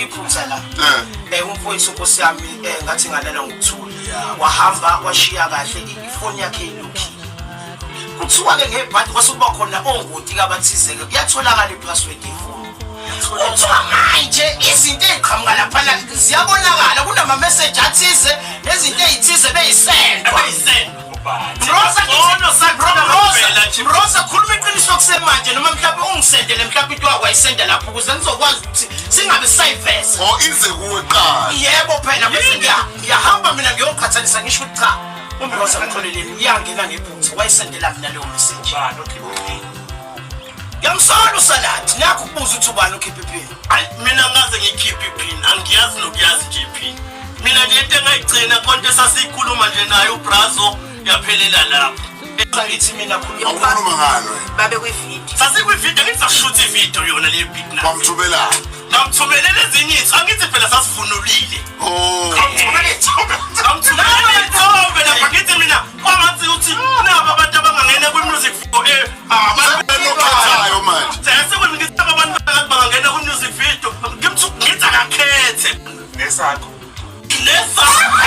Iphutha la. Umfowethu, nkosi yami, ngathi ngalala ngokuthula. Wahamba washiya kahle ifoni yakhe ilokhile. Kuthiwa-ke ngebhadi kwase kuba khona ongoti kabathize-ke, kuyatholakala i-password yefoni. Kuthiwa manje izinto ey'qhamuka laphana ziyabonakala, kunama-message athize nezinto ey'thize beyisendwa. Mroza, khuluma iqiniso kusemanje, noma mhlawumbe ungisendele mhlawumbe into wakwayisenda lapho ukuze ngizokwazi ukuthi singabe sisayiveza. O ize kuwe kuqala. Yebo phela, bese ngiyahamba mina ngiyoqhathanisa, ngisho ukuthi cha, uMroza, ngixoleleni, uyangena ngephutha, wayisendela mina leyo message. Ngiyamsola uSaladi, nakho ukubuza ukuthi ubani okhipha iphini. Ayi, mina ngaze ngikhiphe iphini, angiyazi nokuyazi nje iphini. Mina nje into engayigcina konke sasiyikhuluma nje naye uBrazo, yaphelela lapho. Ngithi mina khuluma. Awukhuluma ngalo wena. Babe kwividiyo. Sasikwividiyo, angithi sashutha ividiyo yona le big night. Wamthumelana. Ngamthumelela ezinye izinto, angithi phela sasivunulile. Oh. Ngamthumelela ithombe lapha, ngithi mina kwangathi uthi naba abantu abangangena kwi-music video, Lokhethayo manje. Ngithi abantu bangangena kwi-music video, ngithi akakhethe. Nesakho. Nesakho.